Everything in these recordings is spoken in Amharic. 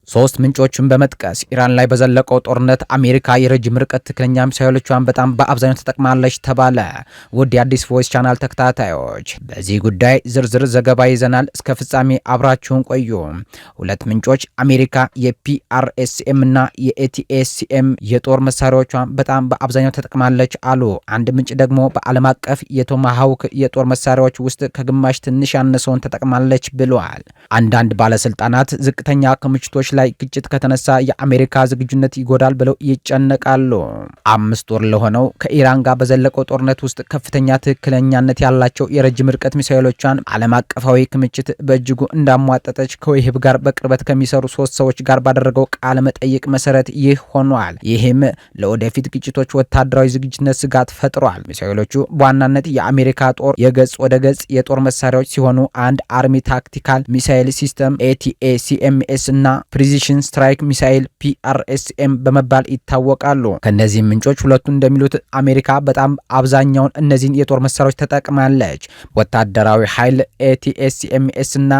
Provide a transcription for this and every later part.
ሶስት ምንጮችን በመጥቀስ ኢራን ላይ በዘለቀው ጦርነት አሜሪካ የረጅም ርቀት ትክክለኛ ሚሳይሎቿን በጣም በአብዛኛው ተጠቅማለች ተባለ። ውድ የአዲስ ቮይስ ቻናል ተከታታዮች፣ በዚህ ጉዳይ ዝርዝር ዘገባ ይዘናል። እስከ ፍጻሜ አብራችሁን ቆዩ። ሁለት ምንጮች አሜሪካ የ PrSM እና የ ATACM የጦር መሳሪያዎቿን በጣም በአብዛኛው ተጠቅማለች አሉ። አንድ ምንጭ ደግሞ በዓለም አቀፍ የቶማሃውክ የጦር መሳሪያዎች ውስጥ ከግማሽ ትንሽ ያነሰውን ተጠቅማለች ብለዋል። አንዳንድ ባለስልጣናት ዝቅተኛ ክምችቶች ላይ ግጭት ከተነሳ የአሜሪካ ዝግጁነት ይጎዳል ብለው ይጨነቃሉ። 5 ወር ለሆነው ከኢራን ጋር በዘለቀው ጦርነት ውስጥ ከፍተኛ ትክክለኛነት ያላቸው የረጅም ርቀት ሚሳይሎቿን ዓለም አቀፋዊ ክምችት በእጅጉ እንዳሟጠጠች ከውሂብ ጋር በቅርበት ከሚሰሩ ሶስት ሰዎች ጋር ባደረገው ቃለ መጠይቅ መሰረት ይህ ሆኗል። ይህም ለወደፊት ግጭቶች ወታደራዊ ዝግጁነት ስጋት ፈጥሯል። ሚሳይሎቹ በዋናነት የአሜሪካ ጦር የገጽ ወደ ገጽ የጦር መሳሪያዎች ሲሆኑ አንድ Army Tactical Missile System ATACMS እና Precision Strike Missile PrSM በመባል ይታወቃሉ። ከእነዚህ ምንጮች ሁለቱ እንደሚሉት አሜሪካ በጣም አብዛኛውን እነዚህን የጦር መሳሪያዎች ተጠቅማለች። ወታደራዊ ኃይል ATACMS እና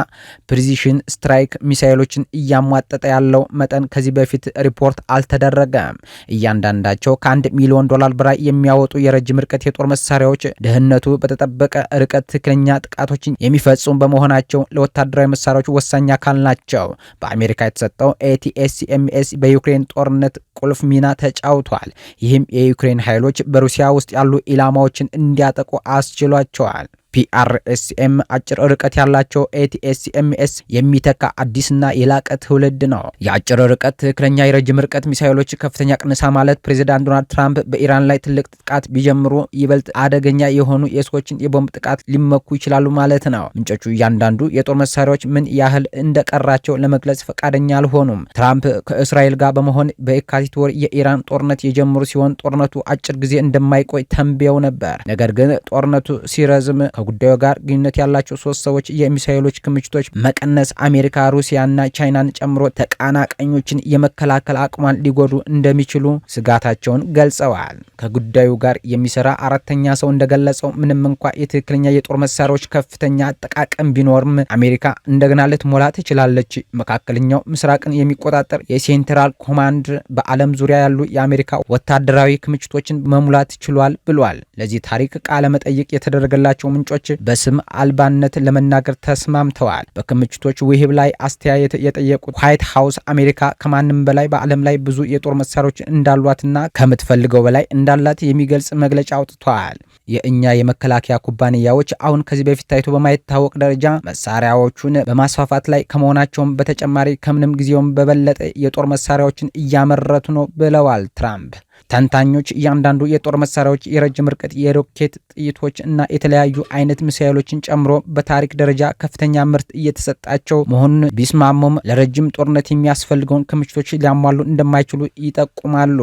Precision Strike ሚሳይሎችን እያሟጠጠ ያለው መጠን ከዚህ በፊት ሪፖርት አልተደረገም። እያንዳንዳቸው ከ1 ሚሊዮን ዶላር በላይ የሚያወጡ የረጅም ርቀት የጦር መሳሪያዎች ደህንነቱ በተጠበቀ ርቀት ትክክለኛ ጥቃቶችን የሚፈጽሙ በመሆናቸው ለወታደራዊ መሳሪያዎች ወሳኝ አካል ናቸው። በአሜሪካ የተሰጠው ATACMS በዩክሬን ጦርነት ቁልፍ ሚና ተጫውቷል። ይህም የዩክሬን ኃይሎች በሩሲያ ውስጥ ያሉ ኢላማዎችን እንዲያጠቁ አስችሏቸዋል። PrSM አጭር ርቀት ያላቸው ATACMS የሚተካ አዲስና የላቀ ትውልድ ነው። የአጭር ርቀት ትክክለኛ የረጅም ርቀት ሚሳይሎች ከፍተኛ ቅነሳ ማለት ፕሬዚዳንት ዶናልድ ትራምፕ በኢራን ላይ ትልቅ ጥቃት ቢጀምሩ ይበልጥ አደገኛ የሆኑ የሰዎችን የቦምብ ጥቃት ሊመኩ ይችላሉ ማለት ነው። ምንጮቹ እያንዳንዱ የጦር መሳሪያዎች ምን ያህል እንደቀራቸው ለመግለጽ ፈቃደኛ አልሆኑም። ትራምፕ ከእስራኤል ጋር በመሆን በየካቲት ወር የኢራን ጦርነት የጀመሩ ሲሆን ጦርነቱ አጭር ጊዜ እንደማይቆይ ተንብየው ነበር። ነገር ግን ጦርነቱ ሲረዝም ከጉዳዩ ጋር ግንኙነት ያላቸው ሶስት ሰዎች የሚሳኤሎች ክምችቶች መቀነስ አሜሪካ፣ ሩሲያና ቻይናን ጨምሮ ተቀናቃኞችን የመከላከል አቅሟን ሊጎዱ እንደሚችሉ ስጋታቸውን ገልጸዋል። ከጉዳዩ ጋር የሚሰራ አራተኛ ሰው እንደገለጸው ምንም እንኳ የትክክለኛ የጦር መሳሪያዎች ከፍተኛ አጠቃቀም ቢኖርም አሜሪካ እንደገና ልትሞላ ትችላለች። መካከለኛው ምስራቅን የሚቆጣጠር የ Central Command በዓለም ዙሪያ ያሉ የአሜሪካ ወታደራዊ ክምችቶችን መሙላት ችሏል ብሏል። ለዚህ ታሪክ ቃለ መጠይቅ የተደረገላቸው ምንጮች በስም አልባነት ለመናገር ተስማምተዋል። በክምችቶች ውሂብ ላይ አስተያየት የጠየቁት ዋይት ሀውስ አሜሪካ ከማንም በላይ በዓለም ላይ ብዙ የጦር መሳሪያዎች እንዳሏትና ከምትፈልገው በላይ እንዳላት የሚገልጽ መግለጫ አውጥተዋል። የእኛ የመከላከያ ኩባንያዎች አሁን ከዚህ በፊት ታይቶ በማይታወቅ ደረጃ መሳሪያዎቹን በማስፋፋት ላይ ከመሆናቸውም በተጨማሪ ከምንም ጊዜውም በበለጠ የጦር መሳሪያዎችን እያመረቱ ነው ብለዋል ትራምፕ። ተንታኞች እያንዳንዱ የጦር መሳሪያዎች፣ የረጅም ርቀት የሮኬት ጥይቶች እና የተለያዩ አይነት ሚሳይሎችን ጨምሮ በታሪክ ደረጃ ከፍተኛ ምርት እየተሰጣቸው መሆኑን ቢስማሙም ለረጅም ጦርነት የሚያስፈልገውን ክምችቶች ሊያሟሉ እንደማይችሉ ይጠቁማሉ።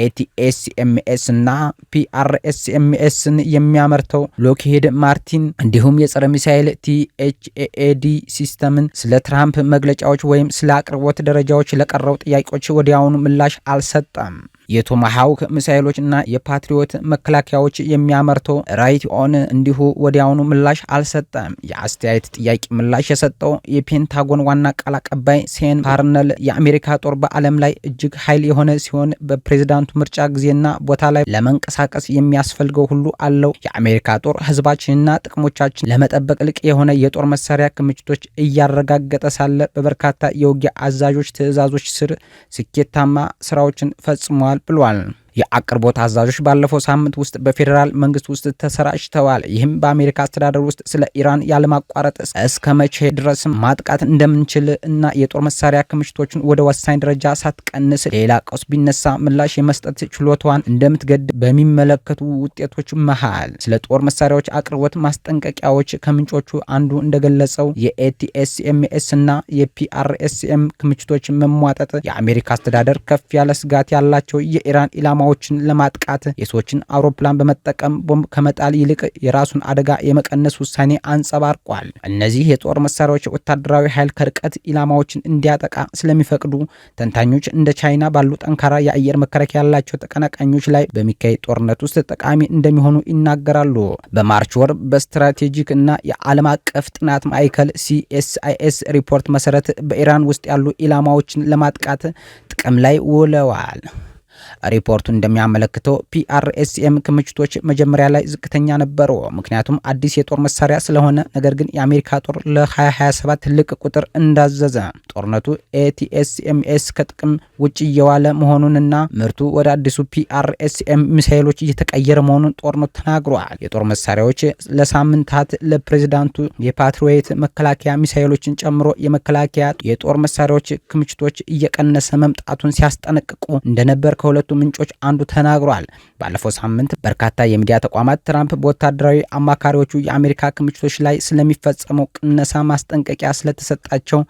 ATACMS እና PrSMs ን የሚያመርተው ሎክሄድ ማርቲን እንዲሁም የጸረ ሚሳይል THAAD system ን ስለ ትራምፕ መግለጫዎች ወይም ስለ አቅርቦት ደረጃዎች ለቀረቡ ጥያቄዎች ወዲያውኑ ምላሽ አልሰጠም። የቶማሃውክ ሚሳይሎች እና የፓትሪዮት መከላከያዎች የሚያመርተው ራይቲኦን እንዲሁ ወዲያውኑ ምላሽ አልሰጠም። የአስተያየት ጥያቄ ምላሽ የሰጠው የፔንታጎን ዋና ቃል አቀባይ ሴን ፓርነል የአሜሪካ ጦር በዓለም ላይ እጅግ ኃያል የሆነ ሲሆን በፕሬዝዳንቱ ምርጫ ጊዜና ቦታ ላይ ለመንቀሳቀስ የሚያስፈልገው ሁሉ አለው። የአሜሪካ ጦር ሕዝባችንና ጥቅሞቻችን ለመጠበቅ ልቅ የሆነ የጦር መሳሪያ ክምችቶች እያረጋገጠ ሳለ በበርካታ የውጊያ አዛዦች ትዕዛዞች ስር ስኬታማ ስራዎችን ፈጽመዋል ብሏል። የአቅርቦት አዛዦች ባለፈው ሳምንት ውስጥ በፌዴራል መንግስት ውስጥ ተሰራጭተዋል። ይህም በአሜሪካ አስተዳደር ውስጥ ስለ ኢራን ያለማቋረጥ እስከ መቼ ድረስ ማጥቃት እንደምንችል እና የጦር መሳሪያ ክምችቶችን ወደ ወሳኝ ደረጃ ሳትቀንስ ሌላ ቀውስ ቢነሳ ምላሽ የመስጠት ችሎታዋን እንደምትገድብ በሚመለከቱ ውጤቶች መሃል ስለ ጦር መሳሪያዎች አቅርቦት ማስጠንቀቂያዎች ከምንጮቹ አንዱ እንደገለጸው የ ATACMS እና የ PrSM ክምችቶች መሟጠጥ የአሜሪካ አስተዳደር ከፍ ያለ ስጋት ያላቸው የኢራን ኢላማዎች ኢላማዎችን ለማጥቃት የሰዎችን አውሮፕላን በመጠቀም ቦምብ ከመጣል ይልቅ የራሱን አደጋ የመቀነስ ውሳኔ አንጸባርቋል። እነዚህ የጦር መሳሪያዎች ወታደራዊ ኃይል ከርቀት ኢላማዎችን እንዲያጠቃ ስለሚፈቅዱ ተንታኞች እንደ ቻይና ባሉ ጠንካራ የአየር መከላከያ ያላቸው ተቀናቃኞች ላይ በሚካሄድ ጦርነት ውስጥ ጠቃሚ እንደሚሆኑ ይናገራሉ። በ March ወር በ Strategic እና የዓለም አቀፍ ጥናት ማዕከል CSIS ሪፖርት መሰረት በኢራን ውስጥ ያሉ ኢላማዎችን ለማጥቃት ጥቅም ላይ ውለዋል። ሪፖርቱ እንደሚያመለክተው PrSM ክምችቶች መጀመሪያ ላይ ዝቅተኛ ነበሩ፣ ምክንያቱም አዲስ የጦር መሳሪያ ስለሆነ። ነገር ግን የአሜሪካ ጦር ለ2027 ትልቅ ቁጥር እንዳዘዘ ጦርነቱ ATACMS ከጥቅም ውጭ እየዋለ መሆኑንና ምርቱ ወደ አዲሱ PrSM ሚሳይሎች እየተቀየረ መሆኑን ጦርነቱ ተናግሯል። የጦር መሳሪያዎች ለሳምንታት ለፕሬዚዳንቱ የፓትሪዮት መከላከያ ሚሳይሎችን ጨምሮ የመከላከያ የጦር መሳሪያዎች ክምችቶች እየቀነሰ መምጣቱን ሲያስጠነቅቁ እንደነበር ከሁለቱ ምንጮች አንዱ ተናግሯል። ባለፈው ሳምንት በርካታ የሚዲያ ተቋማት ትራምፕ በወታደራዊ አማካሪዎቹ የአሜሪካ ክምችቶች ላይ ስለሚፈጸመው ቅነሳ ማስጠንቀቂያ ስለተሰጣቸው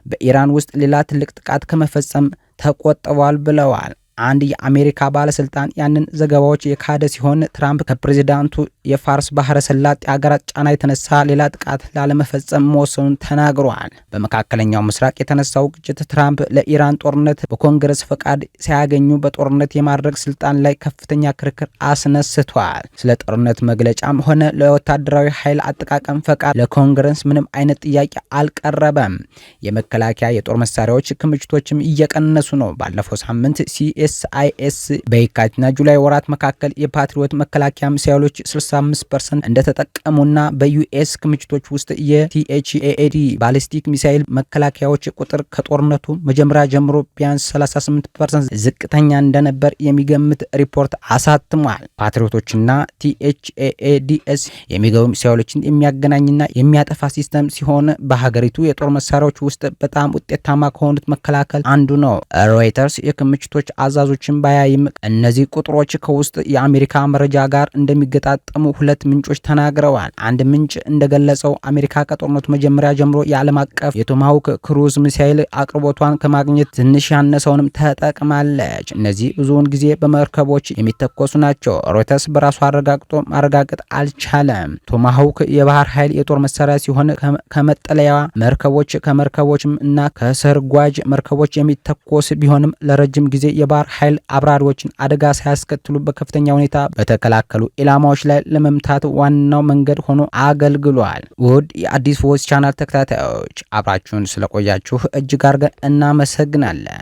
በኢራን ውስጥ ሌላ ትልቅ ጥቃት ከመፈጸም ተቆጥበዋል ብለዋል። አንድ የአሜሪካ ባለስልጣን ያንን ዘገባዎች የካደ ሲሆን፣ ትራምፕ ከፕሬዚዳንቱ የፋርስ ባህረ ሰላጤ ሀገራት ጫና የተነሳ ሌላ ጥቃት ላለመፈጸም መወሰኑን ተናግሯል። በመካከለኛው ምስራቅ የተነሳው ግጭት ትራምፕ ለኢራን ጦርነት በኮንግረስ ፈቃድ ሳያገኙ በጦርነት የማድረግ ስልጣን ላይ ከፍተኛ ክርክር አስነስቷል። ስለ ጦርነት መግለጫም ሆነ ለወታደራዊ ኃይል አጠቃቀም ፈቃድ ለኮንግረስ ምንም አይነት ጥያቄ አልቀረበም። የመከላከያ የጦር መሳሪያዎች ክምችቶችም እየቀነሱ ነው። ባለፈው ሳምንት CSIS በየካቲትና July ወራት መካከል የፓትሪዮት መከላከያ ሚሳይሎች 65% እንደተጠቀሙና በ US ክምችቶች ውስጥ የ THAAD ባሊስቲክ ሚሳይል መከላከያዎች ቁጥር ከጦርነቱ መጀመሪያ ጀምሮ ቢያንስ 38% ዝቅተኛ እንደነበር የሚገምት ሪፖርት አሳትሟል። ፓትሪዮቶችና THAADs የሚገቡ ሚሳይሎችን የሚያገናኝና የሚያጠፋ system ሲሆን በሀገሪቱ የጦር መሳሪያዎች ውስጥ በጣም ውጤታማ ከሆኑት መከላከል አንዱ ነው። ሮይተርስ የክምችቶች አዛዦችን ባያይም እነዚህ ቁጥሮች ከውስጥ የአሜሪካ መረጃ ጋር እንደሚገጣጠሙ ሁለት ምንጮች ተናግረዋል። አንድ ምንጭ እንደገለጸው አሜሪካ ከጦርነቱ መጀመሪያ ጀምሮ የዓለም አቀፍ የቶማሃውክ ክሩዝ ሚሳይል አቅርቦቷን ከማግኘት ትንሽ ያነሰውንም ተጠቅማለች። እነዚህ ብዙውን ጊዜ በመርከቦች የሚተኮሱ ናቸው። ሮይተርስ በራሱ አረጋግጦ ማረጋገጥ አልቻለም። ቶማሃውክ የባህር ኃይል የጦር መሳሪያ ሲሆን ከመጠለያ መርከቦች፣ ከመርከቦች እና ከሰርጓጅ መርከቦች የሚተኮስ ቢሆንም ለረጅም ጊዜ የባህር ኃይል አብራሪዎችን አደጋ ሳያስከትሉ በከፍተኛ ሁኔታ በተከላከሉ ኢላማዎች ላይ ለመምታት ዋናው መንገድ ሆኖ አገልግሏል። ውድ የአዲስ ቮይስ ቻናል ተከታታዮች፣ አብራችሁን ስለቆያችሁ እጅግ አድርገን እናመሰግናለን።